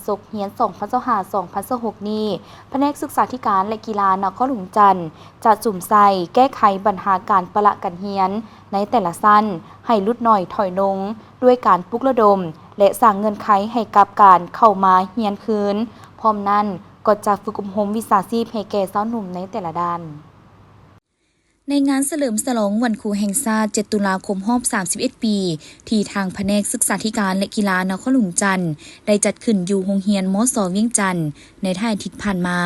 ສົກຮຽນສອງພັນຊາວຫ້າ ສອງພັນຊາວຫົກນີ້ ພະແນກສຶກສາທິການ ແລະ ກິລານະຄອນຫຼວງຈັນ ຈະສຸມໃສ່ແກ້ໄຂບັນຫາການປະລະການຮຽນໃນແຕ່ລະຊັ້ນ ໃຫ້ຫຼຸດໜ້ອຍຖອຍລົງ ດ້ວຍການປຸກລະດົມ ແລະ ສ້າງເງື່ອນໄຂໃຫ້ກັບການເຂົ້າມາຮຽນຄືນ. ພ້ອມນັ້ນກໍຈະຝຶກອົບຮົມວິຊາຊີບໃຫ້ແກ່ຊາວໜຸ່ມໃນແຕ່ລະດ້ານ. ໃນງານສະເຫຼີມສະຫຼອງວັນຄູແຫ່ງຊາດ ເຈັດ ຕຸລາຄົມຮອບ ສາມສິບເອັດ ປີ ທີ່ທາງພະແນກສຶກສາທິການ ແລະ ກິລານະຄອນຫຼວງຈັນ ໄດ້ຈັດຂຶ້ນຢູ່ໂຮງຮຽນ ມສ ວຽງຈັນ ໃນທ້າຍອາທິດຜ່ານມາ,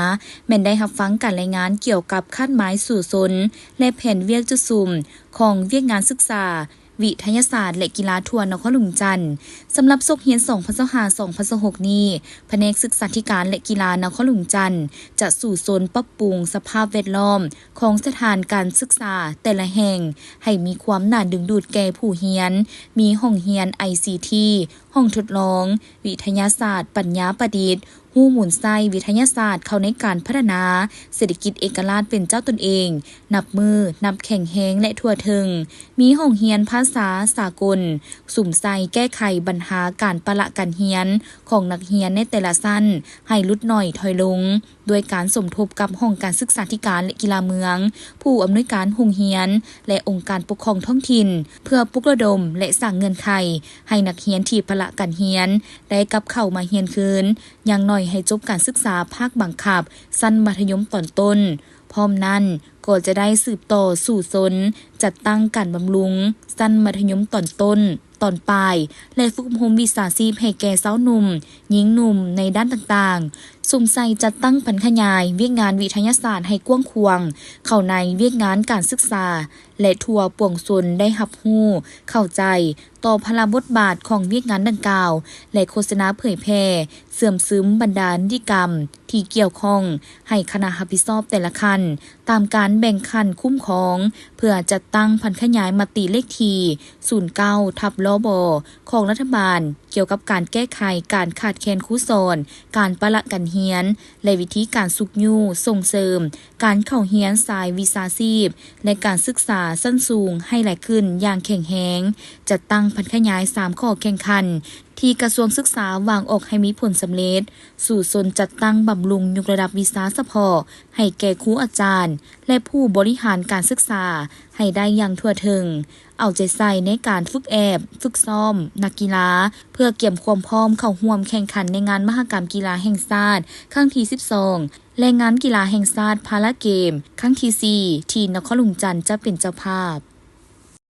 ແມ່ນໄດ້ຮັບຟັງການລາຍງານກ່ຽວກັບຄາດໝາຍສູ້ຊົນ ແລະ ແຜນວຽກຈຸດສຸມຂອງວຽກງານສຶກສາ ວິທະຍາສາດ ແລະ ກິລາທົ່ວນະຄອນຫຼວງຈັນ. ສຳລັບສົກຮຽນສອງພັນຊາວຫ້າ ສອງພັນຊາວຫົກນີ້, ພະແນກສຶກສາທິການ ແລະ ກິລານະຄອນຫຼວງຈັນ ຈະສູ້ຊົນປັບປຸງສະພາບແວດລ້ອມຂອງສະຖານການສຶກສາແຕ່ລະແຫ່ງ ໃຫ້ມີຄວາມໜ້າດຶງດູດແກ່ຜູ້ຮຽນ, ມີຫ້ອງຮຽນ ໄອຊີທີ, ຫ້ອງທົດລອງ, ວິທະຍາສາດ, ປັນຍາປະດິດ, ຮູ້ໝູນໃຊ້ວິທະຍາສາດເຂົ້າໃນການພັດທະນາເສດຖະກິດເອກະລາດເປັນເຈົ້າຕົນເອງ, ນັບມື້ນັບແຂງແຮງ ແລະ ທົ່ວເຖິງ, ມີຫ້ອງຮຽນພາສາສາກົນ, ສຸມໃສ່ແກ້ໄຂບັນຫາການປະລະການຮຽນຂອງນັກຮຽນໃນແຕ່ລະຊັ້ນໃຫ້ຫຼຸດໜ້ອຍຖອຍລົງ, ດ້ວຍການສົມທົບກັບຫ້ອງການສຶກສາທິການ ແລະ ກິລາເມືອງ, ຜູ້ອຳນວຍການໂຮງຮຽນ ແລະ ອົງການປົກຄອງທ້ອງຖິ່ນ ເພື່ອປຸກລະດົມ ແລະ ສ້າງເງື່ອນໄຂໃຫ້ນັກຮຽນທີ່ປະລະການຮຽນໄດ້ກັບເຂົ້າມາຮຽນຄືນ, ຢ່າງໜ້ອຍໃຫ້ຈົບການສຶກສາພາກບັງຄັບຊັ້ນມັດທະຍົມຕອນຕົ້ນ. ພ້ອມນັ້ນກໍຈະໄດ້ສືບຕໍ່ສູ້ຊົນຈັດຕັ້ງການບຳລຸງຊັ້ນມັດທະຍົມຕອນຕົ້ນ, ຕອນປາຍ ແລະ ຝຶກອົບຮົມວິຊາຊີບໃຫ້ແກ່ຊາວໜຸ່ມ, ຍິງໜຸ່ມໃນດ້ານຕ່າງໆ, ສຸມໃສ່ຈັດຕັ້ງຜັນຂະຫຍາຍວຽກງານວິທະຍາສາດໃຫ້ກວ້າງຂວາງເຂົ້າໃນວຽກງານການສຶກສາ ແລະ ທົ່ວປວງຊົນໄດ້ຮັບຮູ້ເຂົ້າໃຈຕໍ່ພາລະບົດບາດຂອງວຽກງານດັ່ງກ່າວ ແລະ ໂຄສະນາເຜີຍແຜ່ເຊື່ອມຊຶມບັນດານິຕິກຳທີ່ກ່ຽວຂ້ອງໃຫ້ຄະນະຮັບຜິດຊອບແຕ່ລະຂັ້ນ ຕາມການແບ່ງຂັ້ນຄຸ້ມຄອງ ເພື່ອຈັດຕັ້ງຜັນຂະຫຍາຍມະຕິເລກທີສູນເກົ້າ ທັບ ລບ ຂອງລັດຖະບານ ກ່ຽວກັບການແກ້ໄຂການຂາດແຄນຄູສອນ, ການປະລະການຮຽນ ແລະ ວິທີການຊຸກຍູ້ສົ່ງເສີມການເຂົ້າຮຽນສາຍວິຊາຊີບ ແລະ ການສຶກສາຊັ້ນສູງໃຫ້ຫຼາຍຂຶ້ນຢ່າງແຂງແຮງ, ຈັດຕັ້ງຜັນຂະຫຍາຍສາມຂໍ້ແຂ່ງຂັນ ທີ່ກະຊວງສຶກສາວາງອອກໃຫ້ມີຜົນສຳເລັດ, ສູ້ຊົນຈັດຕັ້ງບຳລຸງຍົກລະດັບວິຊາສະເພາະໃຫ້ແກ່ຄູອາຈານ ແລະ ຜູ້ບໍລິຫານການສຶກສາໃຫ້ໄດ້ຢ່າງທົ່ວເຖິງ, ເອົາໃຈໃສ່ໃນການຝຶກແອບ, ຝຶກຊ້ອມນັກກິລາ ເພື່ອກຽມຄວາມພ້ອມເຂົ້າຮ່ວມແຂ່ງຂັນໃນງານມະຫະກຳກິລາແຫ່ງຊາດຄັ້ງທີສິບສອງ ແລະ ງານກິລາແຫ່ງຊາດພາລາເກມຄັ້ງທີສີ່ ທີ່ນະຄອນຫຼວງຈັນຈະເປັນເຈົ້າພາບ.